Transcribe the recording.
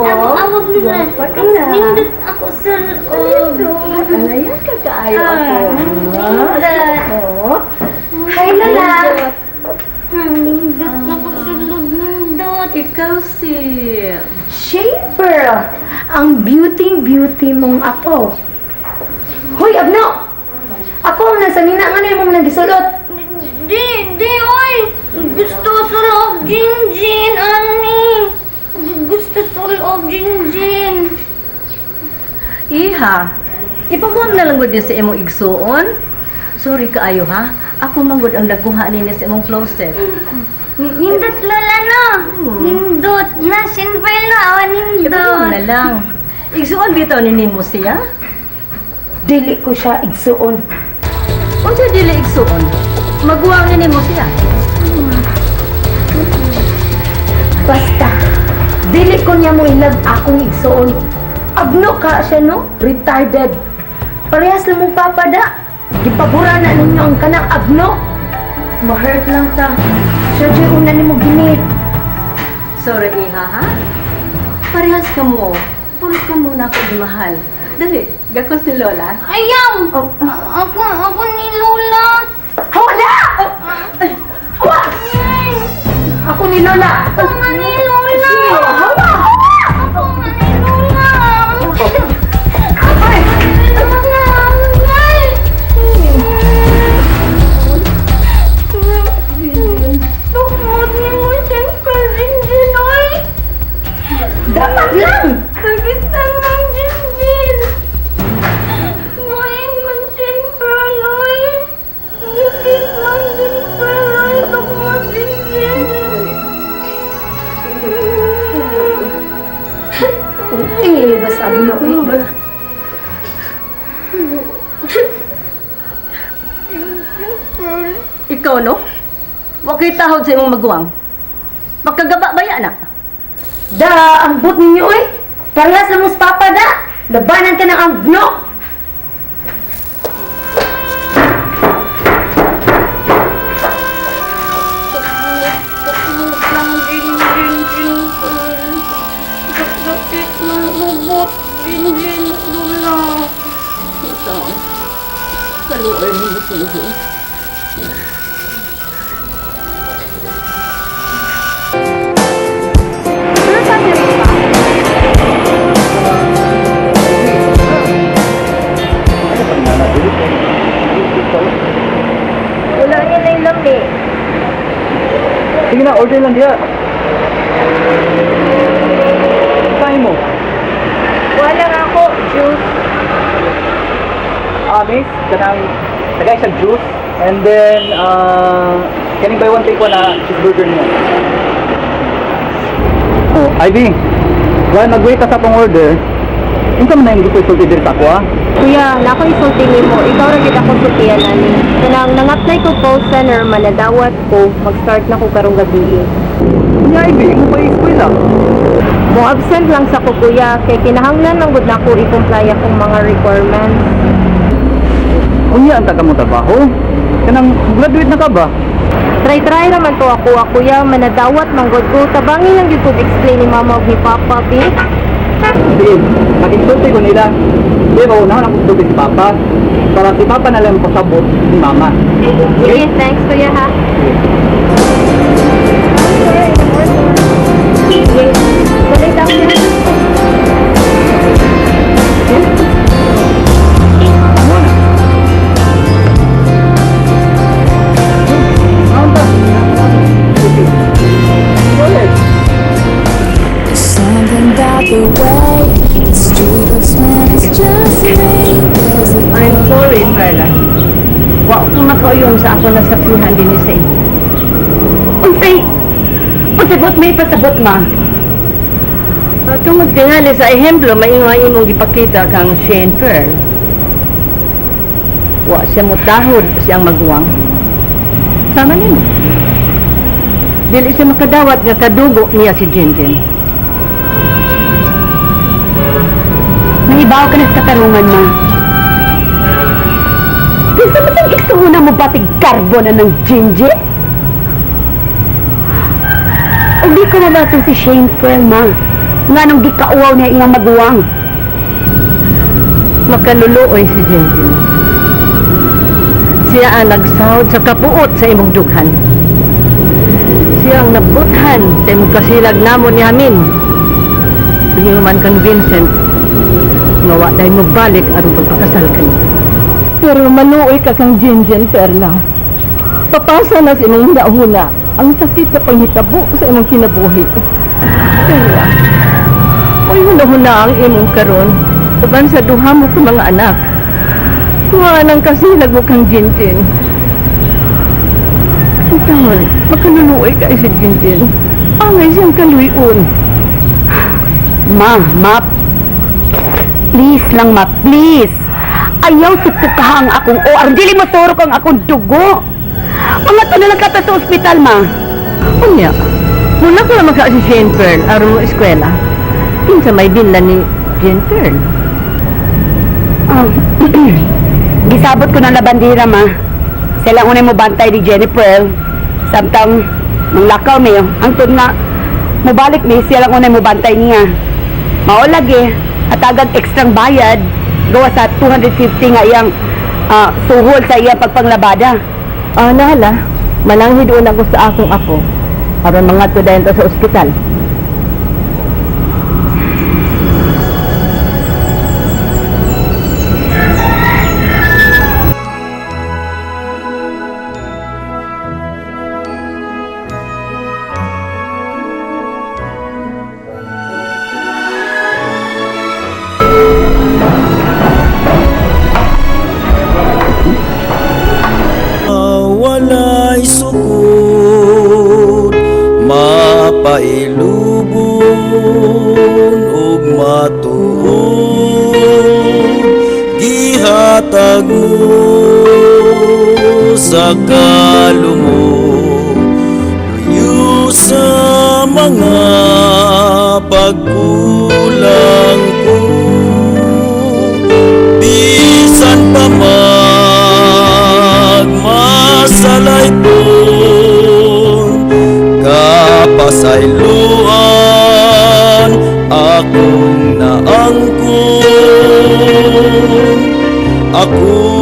Awag nila. Gwapa ka na. Nindot ako sa loob. Ano ka kaayo ako? Nindot. Oo. Hi, Lola. Nindot ako sa loob. Nindot. Ikaw si Shane Pearl, ang beauty-beauty mong apo. Hoy, abno! Ako ang nasa nina nga na imong nagisulot. Di, di, oy! Gusto sa loob, Jin Jin, ani! Gusto sa loob, Jin Jin. Iha. Ipaguam na lang gud sa imong igsuon. Sorry kaayo ha. Ako man gud ang nagkuha nini sa imong closet. Nindot, Lola, no? Nindot na, sinfel na, awa Ipaguam nindot. na lang. Igsuon bitaw ni nimo siya. Dili ko siya igsuon. Unsa dili igsuon? Maguwang ni nimo siya. Basta, dili ko niya mo ilag akong igsuon. Abno ka siya, no? Retarded. Parehas lang mong papada. Gipabura na ninyo ang kanang abno. Ma-hurt lang ta. Siya dyan una ni mo ginit. Sorry iha ha. Parehas ka mo. Pulot ka muna ako mahal. Dali, gakos ni Lola. Ayaw! Oh. Ako ni Lola. Hawa! Hawa! Ako ni Lola! Ako nga ni Lola. Hawa! Ako nga ni Lola. Ako nga ni Lola. Ay! Tukmot ni mo siyempre, Jinjin, oy! Dapat lang! Kagitan ng Jinjin! Ngayon man siyempre, oy! Gigit man siyempre, oy! Tukmot, Jinjin! Eh, basta abno eh. Ikaw no? Wa kay tahod sa imong maguwang. Magkagaba baya na. Da, ang but ninyo eh. Parehas lang mo sa papa da. Labanan ka ng abno. Tukmot lang, Jinjin, Jinjin. Sakit ng lubot, Jinjin, Lola. Ikaw. Kaluoy mo sugo. Wala niya na yung lami. Sige na, order lang diya. Kain mo. Wala nga ako, juice. Ah, miss, kanang tagay siya juice. And then, kaning buy one take one na cheeseburger niya. Oh, Ivy, while mag-wait ka sa akong order, unsa man na yung gusto isulti diri sa ako, ah? Kuya, na ako isulti nimo, ikaw ra gid ako sultian ani. Kanang nang-apply ko call center manadawat ko, mag-start na ko karong gabi. Unya, Ivy, mo pa i-eskwela. Mo absent lang sa ko kuya kay kinahanglan lang gud nako i-comply akong mga requirements. Unya ang taga mo trabaho. Kanang graduate na ka ba? Try-try raman to ako, ah, kuya, manadawat man gud ko. Tabangi lang gyud ko explain ni mama ug ni papa bi. Sige, nakiksulti ko nila. Pero una ako sulti si Papa. Para si Papa na lang pasabot ni Mama. Sige, thanks kuya ha. Sige, tuloy ta kuya. Muna. Naon ta? Sige. Ulit. Something about the way the street looks when it's just me. There's a I'm sorry, Perla. Wa ko makauyon sa ako nasaksihan din sa inyo. Unsay? Unsay bot may pasabot ma? Tungod tingali sa ehemplo, maingon imong gipakita kang Shane Pearl. Wa siya mutahod siyang maguwang. Sama nimo. Dili siya makadawat nga kadugo niya si Jinjin. Nangibaw ka na sa katarungan ma. Kinsa man sang igsuuna mo batig garbo na ng Jinjin? O di ko mabaton si Shane Pearl, ma. Nganong gikauwaw niya iyang maguwang? Makaluluoy si Jinjin. Siya ang nagsahod sa kapuot sa imong dughan. Siya ang nabuthan sa imong kasilag namo ni Amin. Human kang Vincent, nga wa dahil mo balik aron pagpakasal kayo. Pero maluoy ka kang Jinjin, Perla. Papasa na sa imong hunahuna ang sakit sa panghitabo sa imong kinabuhi. Perla, uy hunahuna ang imong karon uban sa duha mo ka mga anak. Kuha ng kasilag mo kang Jinjin. Taon, makaluluoy ka si Jinjin. Angay siyang kaluyon. Ma, ma, please lang ma, please. Ayaw tutukaha ang akong OR. Dili mo turok ang akong dugo. Mga to na lang kata sa ospital, ma. Unya, mula ko naman ka si Shane Pearl aron mo eskwela. Kinsa may binla ni Jane Pearl. Ah, gisabot ko ng labandira, ma. Sila unay mo bantay ni Jenny Pearl. Samtang manglakaw mi, ang tun nga mubalik mi, siya lang unay mo bantay niya. Mao lagi at agag ekstrang bayad gawa sa 250 nga iyang suhol sa iyang pagpanglabada. Ah, nahala, mananghid una ko sa akong apo aron mga dayon ta sa ospital. Walay sukod, mapailubon ug matuod, gihatag mo sa kalumok, luyo sa mga pagkulang ko, bisan pa magmasalay po, kapasayloan akong naangkon, ako.